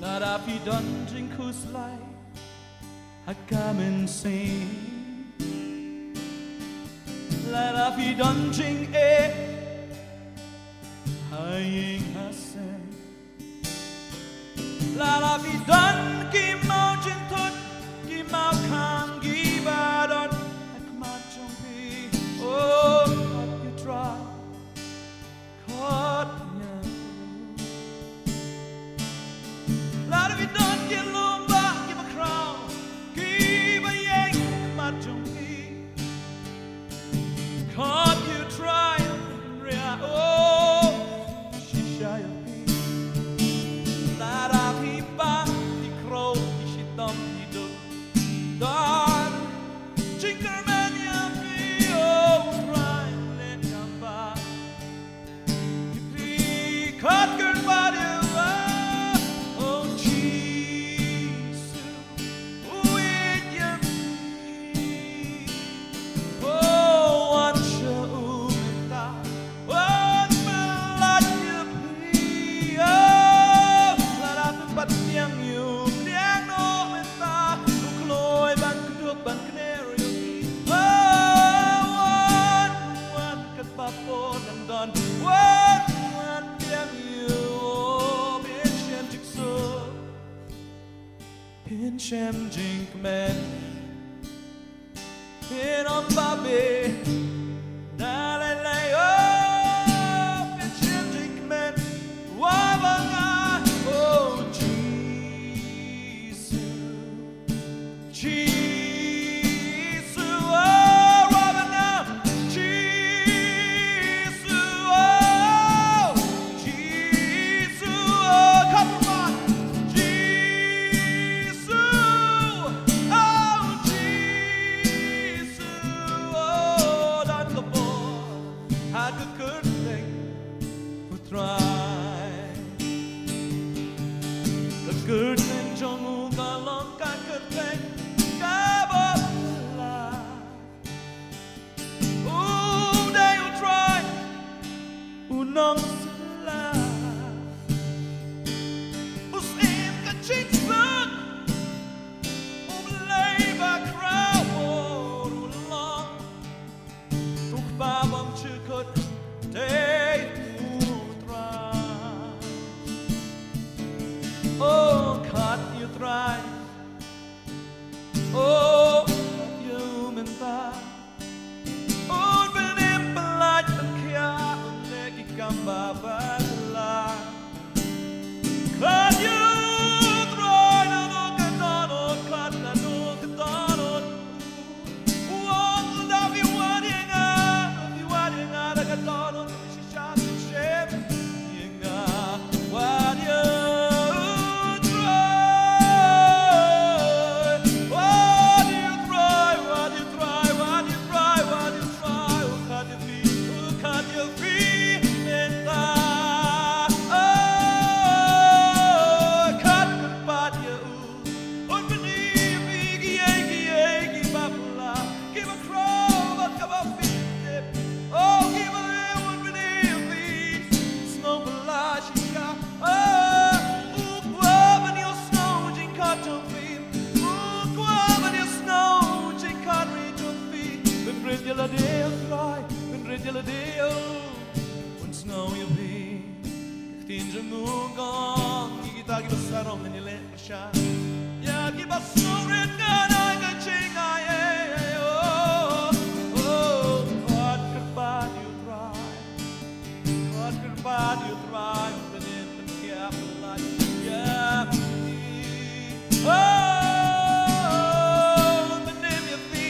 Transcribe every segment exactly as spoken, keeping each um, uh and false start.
Lada phi don jingkhuslai ha ka mynsiem, lada phi don jingeh ha ïing ha sem, lada phi don ki mawjynthut, ki mawkhang kiba don ha khmat jong phi, oh, khot ïa U Trai. Khot ïa U. Lada phi don ki lum bah kiba khraw, kiba ïeng ha khmat jong phi, khot ïa U Trai, un pynriah, oh, shisha ïa phi. Lada phi pang, phi khraw, phi shitom, phi duk, don jingkyrmen ïa phi, oh, U Trai, leh kumba phi khot, kyrpad ïa U, oh Jisu, u ïeit ïa phi. Oh, wan sha U mynta, wan pyllait ïa phi. Oh, lada phim pat pdiang ïa U, pdiang noh mynta. U kloi ban kdup ban kner ïa phi. Oh, wan, wan katba phi dang don. Wan, wan pdiang ïa U, oh, phin shem jingsuk, phin shem jingkmen, phin ym babe na lei lei, oh, phin shem jingkmen. Wad ba nga, oh Jisu, Jisu, oh, wad ba nga, Jisu, oh, Jisu, oh, come on, Jisu, oh, Jisu, oh, don ka bor ha ka kyrteng U Trai. Ka kyrteng jong U ka long ka kyrteng kaba phylla. U dei U Trai, U Nongpyllait, U Syiem ka jingsuk, U Blei ba khraw bor U long. U Kpa bymjukut dei U Trai. Oh, khot ïa U Trai. Oh, khot ïa U mynta. Un pynim pyllait pynkhiah, un leh ki kam ba phylla. Khot ïa U Trai naduh ka dohnud, khot naduh ka dohnud. U ong lada phi wad ïa nga, phi wad ïa nga da ka dohnud kaba shisha, shisha, shisha ïa nga. Wad ïa U Trai, wad ïa U Trai, wad ïa U Trai, wad ïa U Trai, wad ïa U Trai. U khot ïa phi, u khot ïa phi mynta. Oh, khot, kyrpad ïa U. Un pyni ïa phi kiei kiei kiba phylla, kiba khraw bad kaba phi tip. Oh, kiba lieh un pyni ïa phi. Sngewphylla shisha. Oh, U kwah ban ïohsngew jingkhot jong phi. U kwah ban ïohsngew jingkhot ri jong phi. Pynrit ïa lade, oh Trai, pynrit ïa lade, oh. Un sngew ïa phi. Ka ktien jong U ka ong ïa kita kiba sarong, ngin ïaleh pyrshah. Ïa kiba sngewrit ngan ai ka jingai, eh, eh, oh, oh, khot, kyrpad ïa U Trai. Khot, kyrpad ïa U Trai, un pynim pynkhiah pyllait ïa phi. Oh, un pynim ïa phi.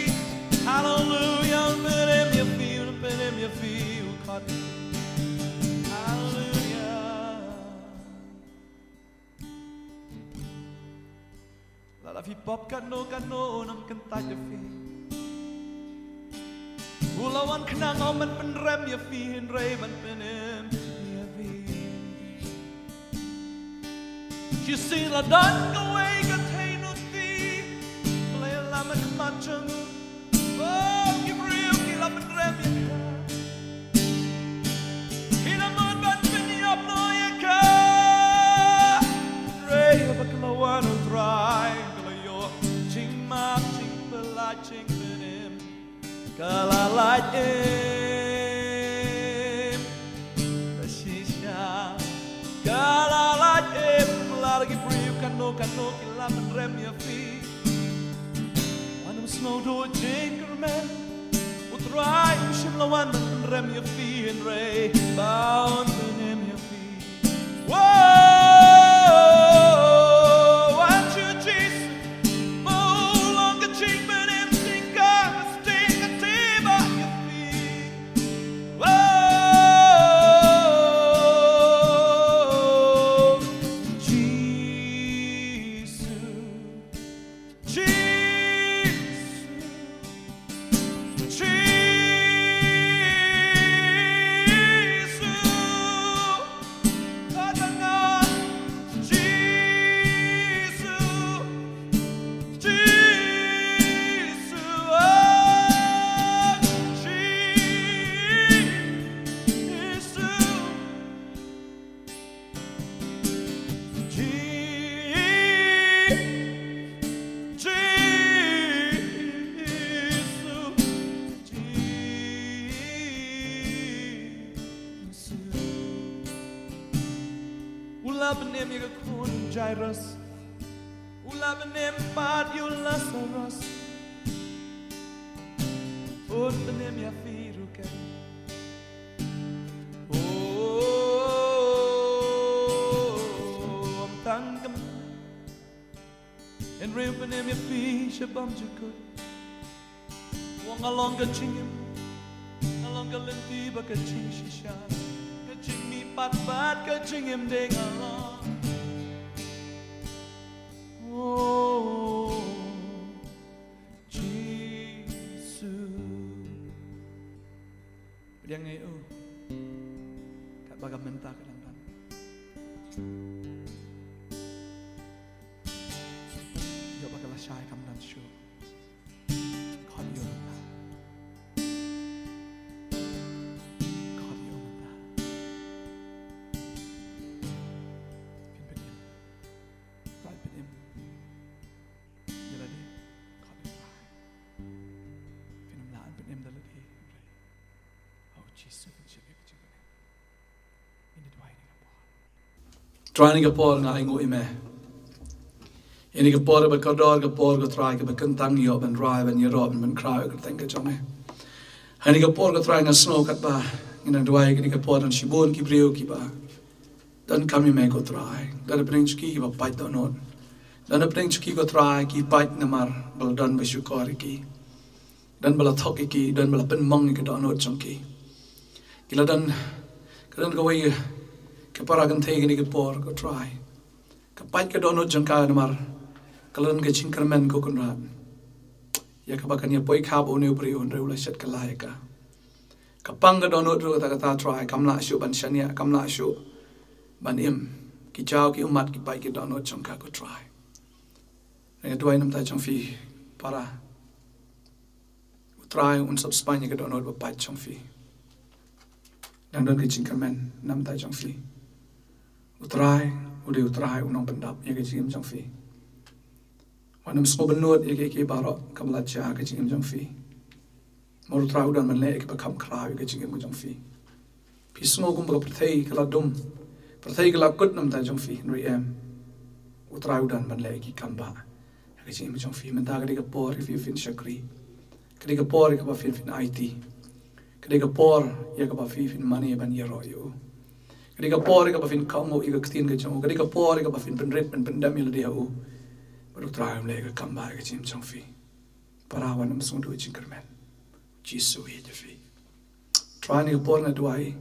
Hallelujah, un pynim ïa phi, un pynim ïa phi. U khot. Hallelujah. Lada phi pop katno katno, Un ym kyntait ïa phi. U la wan khnang ym ban pynrem ïa phi, hynrei ban pynim ïa phi. Shisien la don kawei ka theiñ nongthied, Blei lam ha khmat jong U. Oh, ki briew ki la pynrem ïa ka. Ki la mut ban pynïap noh ïa ka. Hynrei haba Sngewduh ki la pynrem ïa phi. Wan ym sngewduh jingkyrmen. U Trai um shym la wan ban pynrem ïa phi hynrei ba un pynrem ïa phi. Whoa, wan shu Jisu. Mo long ka jingpynim jingkyrmen, sting ka teba ïa phi. Oh, Jisu, Jisu, Jisu, Jisu, Jisu, oh, Jisu. U la pynim ïa ka khun Jairus. U la pynim pat ïa u Lasarus. Un pynim ïa phi ruh ken. Oh, ym tang kum. Hynrei u pynim ïa phi sha bymjukut. Nga long ka jingim, nga long ka lynti bad ka jingshisha, ka jingmihpat bad ka jingim de nga long. Oh, Jisu. Pdiang ïa u katba ka mynta ka dang don. Ïoh ba ka lashai kam don shuh. Khot ïa u mynta. Khot ïa u mynta. Phin pynim. Phin pynim. Ïa lade. Khot ïa u Trai. Phin ym lah ban pynim da lade. Hynrei ha u Jisu phin shim ïa ka jingpynim. Ngin ïa duwai ha kane ka por. Trai, ha kane ka por nga ainguh ïa me. Ha kane ka por ba kordor, ka por ko Trai kaba kyntang ïoh ban rai, ban ïaroh, ban, ban khraw ïa ka kyrteng ka jong me. Ha kane ka por ko Trai nga sngew katba ngin nang duwai ha kane ka por don shibun ki briew kiba donkam ïa me ko Trai. Don hapdeng jong ki kiba pait dohnud. Don hapdeng jong ki ko Trai ki pait namar ba la don ba shukor ïa ki. Don ba la thok ïa ki, don ba la pynmong ïa ka dohnud jong ki. Ki la don, ka don kawei ka para kynthei ha kane ka por ko Trai. Ka pait ka dohnud jong ka namar ka la don ka jingkyrmen ko Kynrad. Ïa kaba kan ïa poi khap une u briew hynrei u la shet kylla ïa ka. Ka pang ka dohnud ruh kata kata Trai, kam lah shuh ban shaniah, kam lah shuh ban im. Ki jaw ki ummat ki pait ki dohnud jong ka ko Trai. Nga duwai namar jong phi para. U Trai un sop spah ïa ka dohnud ba pait jong phi. Nang don ka jingkyrmen namar jong phi. U Trai u dei u Trai u nongpyndap ïa ka jingim jong phi. Wat nym sngewbynnud ïa kiei kiei baroh kaba la jia ha ka jingim jong phi. Namar u Trai u don ban leh ïa kiba kham khraw ïa ka jingim ka jong phi. Phi sngew kumba ka pyrthei ka la dum, pyrthei ka la kut namar jong phi, hynrei em. U Trai u don ban leh ïa ki kam ba ha ka jingim jong phi. Mynta ka dei ka por ïa phi phin shakri. Ka dei ka por ïa kaba phin phin aiti. Ka dei ka por ïa kaba phi phin mane ban ïaroh ïa u. Ka dei ka por ïa kaba phin kohnguh ïa ka ktien ka jong u. Ka dei ka por ïa kaba phin pynrit ban pyndem ïa lade ha u. Bad u Trai un leh ïa ka kam ba ha ka jingim jong phi. Para, wat nym sngewduh jingkyrmen. Jisu ïeit ïa phi. Trai, ha kane ka por nga duwai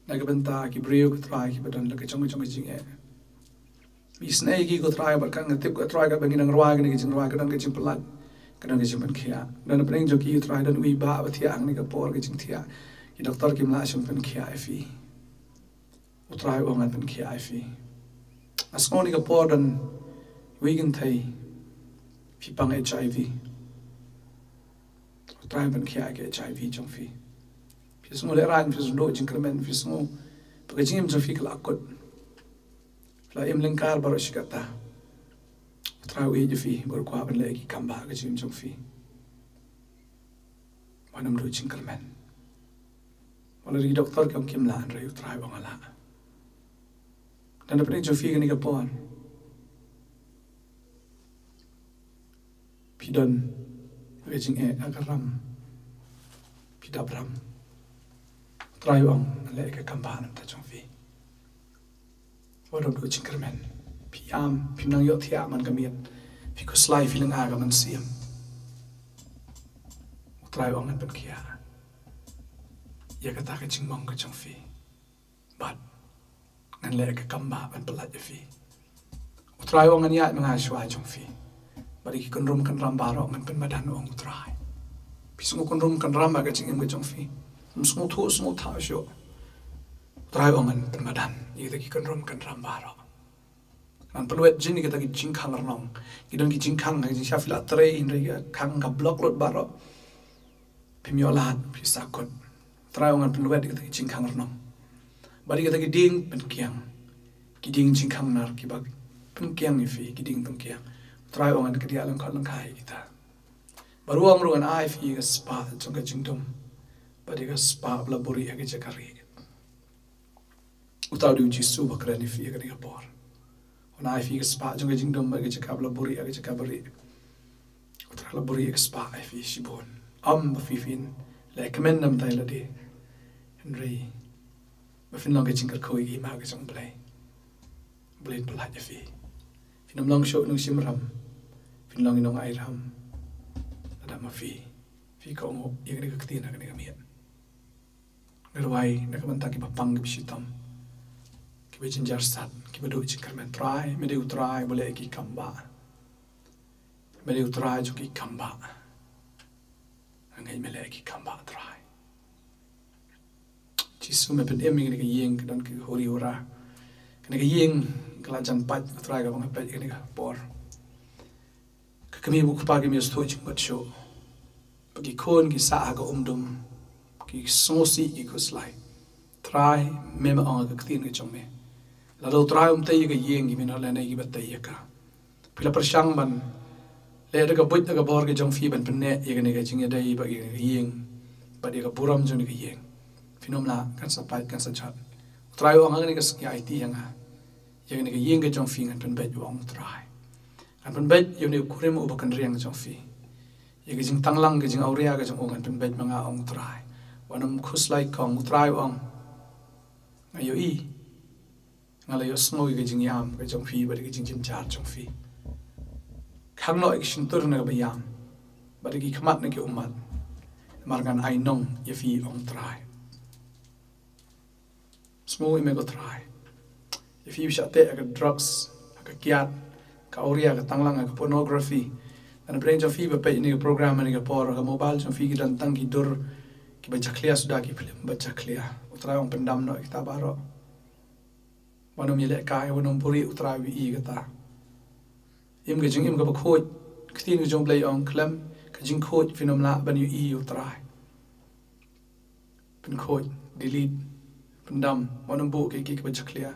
na ka bynta ki briew ko Trai kiba don la ka jong ka jong ka jingeh. Isynei ïa ki ko Trai bad ka, nga tip ko Trai kaba ngi nang rwai kane ka jingrwai ka don ka jingpyllait, ka don ka jingpynkhiah. Don hapdeng jong ki ko Trai don uwei ba ba thiah ha kane ka por ka jingthiah. Ki doktor kim lah shuh ban pynkhiah ïa phi. U Trai u ong ngan pynkhiah ïa phi. Nga sngew ha kane ka por don uwei kynthei phi pang HIV. U Trai un pynkhiah ïa ka HIV jong phi. Phi sngew lehraiñ, phi sngew duh jingkyrmen, phi sngew ba ka jingim jong phi ka la kut. Phi la im lyngkar baroh shi katta. U Trai u ïeit ïa phi bad u kwah ban leh ïa ki kam ba ha ka jingim jong phi. Wat nym duh jingkyrmen. Wat la ki doktor ki ong kim lah, hynrei u Trai u ong nga lah. Don hapdeng jong phi ha kane ka por Phi don ha ka jingeh, ha ka ram. Phi dap ram. U Trai u ong, ngan leh ïa ka kam ba na ka bynta jong phi. Wat dap duh jingkyrmen. Phi ïam, phim nang ïohthiah man ka miet. Phi khuslai, phi lynga ka mynsiem. U Trai u ong, ngan pynkhiah ïa kata ka jingmong ka jong phi. Bad ngan leh ka kam ba ban pyllait ïa phi. U Trai u ong, ngan ïaid ma nga shuwa jong phi. Bad ïa ki kynrum kynram baroh ngan pynmadan, u ong u Trai. Phi sngew kynrum kynram ha ka jingim ka jong phi. Phim sngewthuh sngewthaw shuh. U Trai u ong, ngan pynmadan ïa kita ki kynrum kynram baroh. Ngan pynwit jin ïa kita ki jingkhang rnong. Ki don ki jingkhang, ki jingshah phi la trei, hynrei ka khang ka block lut baroh. Phim ïoh lad, phi sahkut. U Trai u ong, ngan pynwit ïa kita ki jingkhang rnong. Bad ïa kita ki dieng pynkiang. Ki dieng jingkhang nar kiba pynkiang ïa phi, ki dieng pynkiang. U Trai u ong, ngan kdiah lyngkhot lyngkhai ïa kita. Bad u ong ruh, ngan ai ïa phi ïa ka spah jong ka jingdum. Bad ïa ka spah ba la buhrieh ha ka jaka rieh. U Trai u dei u Jisu ba kren ïa phi ha kane ka por. Un ai ïa phi ka spah jong ka jingdum bad ka jaka ba la buhrieh ha ka jaka ba rieh. U Trai u la buhrieh ïa ka spah ïa phi shibun. Ym ba phi phin lehkmen na ka bynta lade, hynrei ba phin long ka jingkyrkhu ïa ka hima ka jong U Blei. U Blei un pyllait ïa phi. Phin ym long shuh ki nongshim ram. Phin long ki nongai ram. Lada ma phi, phi kohnguh ïa kane ka ktien ha kane ka miet. Nga rwai na ka bynta kiba pang, kiba shitom, kiba jynjar sat, kiba duh jingkyrmen. Trai, me dei u Trai ba leh ïa ki kam ba. Me dei u Trai jong ki kam ba. Nga ngeit me leh ïa ki kam ba, Trai. Jisu, me pynim ïa kane ka ïing, ka don ki huri hura. Kane ka ïing ka la jan pait, u Trai, kaba nga peit ïa kane ka por. Ka kmie bad u kpa kim ïoh sngewthuh jingmut shuh. Ba ki khun ki sah ha ka umdum, ki sngewsih, ki khuslai. Trai, me, me ong ha ka ktien ka jong me, lada u Trai um tei ïa ka ïing, ki mih noh lane kiba tei ïa ka. Phi la pyrshang ban leh da ka buit da ka bor ka jong phi ban pynneh ïa kane ka jingïadei bad ïa kane ka ïing, bad ïa ka burom jong kane ka ïing. Phin ym lah, kan sa pait, kan sa jot. U Trai u ong, ha kane ka sngi aiti ïa nga. Ïa kane ka ïing ka jong phi ngan pynbeit, u ong u Trai. Ngan pynbeit ïa une u kurim uba kynriang jong phi. Ïa ka jingtanglang, ka jingawria ka jong u ngan pynbeit ma nga, ong u Trai. Wat nym khuslai kong, u Trai u ong. Nga ïohi. Nga la ïohsngew ïa ka jingïam ka jong phi bad ïa ka jingjynjar jong phi. Khang noh ïa ki shyntur na kaba ïam bad ïa ki khmat na ki ummat. Namar ngan ai nong ïa phi, ong u Trai. Sngew ïa me ko Trai. Ïa phi ba shah teh ha ka drugs, ha ka kiad, ka awria, ka tanglang, ha ka pornography. Lane pdeng jong phi ba peit ïa kane ka program ha kane ka por, ha ka mobile jong phi ki don tang ki dur kiba jakhlia suda, ki phlim ba jakhlia. U Trai u ong pyndam noh ïa kita baroh. Wat nym ïalehkai, wat nym buhrieh, u Trai u ïohi ïa kata. Im ka jingim kaba khuid. Ka ktien ka jong U Blei ka ong khlem ka jingkhuid phin ym lah ban ïohi ïa u Trai. Pynkhuid, delete, pyndam, wat nym buh kiei kiei kiba jakhlia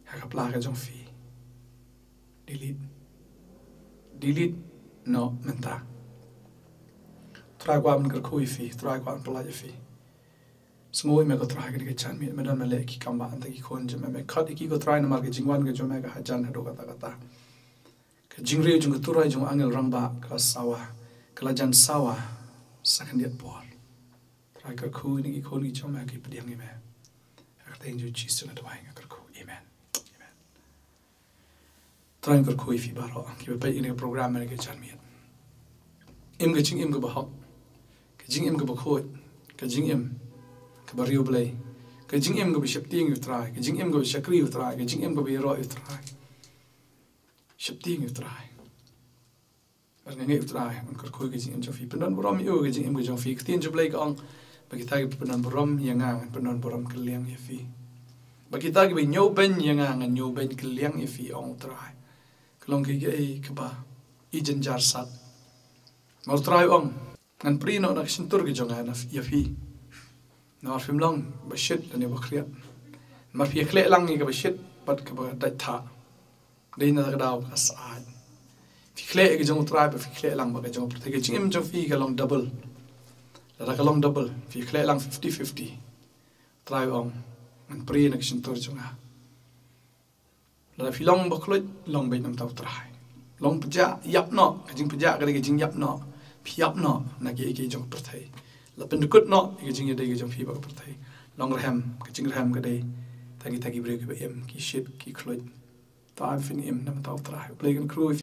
ha ka pla ka jong phi. Delete. Delete noh mynta. U Trai u kwah ban kyrkhu ïa phi, u Trai u kwah ban pyllait ïa phi. Sngew ïa me ko Trai ha kane ka janmiet, me don me leh ïa ki kam ba na ka bynta ki khun jong me, me khot ïa ki ko Trai namar ka jingwan ka jong me ka hajan haduh katta katta. Ka jingrwai jong ka turoi jong u angel rangbah ka la sawa, ka la jan sawa sa khyndiat por. Trai kyrkhu ïa ki khun ki jong me ki pdiang ïa me. Ha ka kyrteng jong U Jisu nga duwai, nga kyrkhu. Amen. Amen. Trai kyrkhu ïa phi baroh kiba peit ïa kane ka program ha kane ka janmiet. Im ka jingim kaba hok, ka jingim kaba khuid, ka jingim kaba riewblei, ka jingim kaba sheptieng ïa u Trai, ka jingim kaba shakri ïa u Trai, ka jingim kaba ïaroh ïa u Trai. Sheptieng ïa u Trai. Bad nga ngeit u Trai un kyrkhu ïa ka jingim jong phi. Pyndonburom ïa u ha ka jingim ka jong phi. Ka ktien jong U Blei ka ong ba kita kiba pyndonburom ïa nga ngan pyndonburom kylliang ïa phi. Ba kita kiba ñiewbeiñ ïa nga ngan ñiewbeiñ kylliang ïa phi, ong u Trai. Ka long kaei kaei kaba i jynjar sat. Namar u Trai u ong, ngan prie noh na ka shyntur ka jong nga na ïa phi. Namar phim long ba shit lane ba khriat. Namar phi ïakhleh lang ïa kaba shit bad kaba dait thah. Dei na ka daw ka syaid. Phi khleh ïa ka jong u Trai bad phi khleh lang bad ka jong u pyrthei, ka jingim jong phi ka long double. Lada ka long double, phi khleh lang fifty fifty. U Trai u ong, ngan prie na ka shyntur jong nga. Lada phi long ba khluit, long beit na ka bynta u Trai. Long pyrshah, ïap noh, ka jingpyrshah ka dei ka jingïap noh, phi ïap noh na kiei kiei jong ka pyrthei. La pyndkut noh ïa ka jingïadei ka jong phi bad ka pyrthei. Long rhem, ka jingrhem ka dei tang kita ki briew kiba im, ki shit, ki khluit. Te phin im na ka bynta U Trai. U Blei un kyrkhu ïa phi.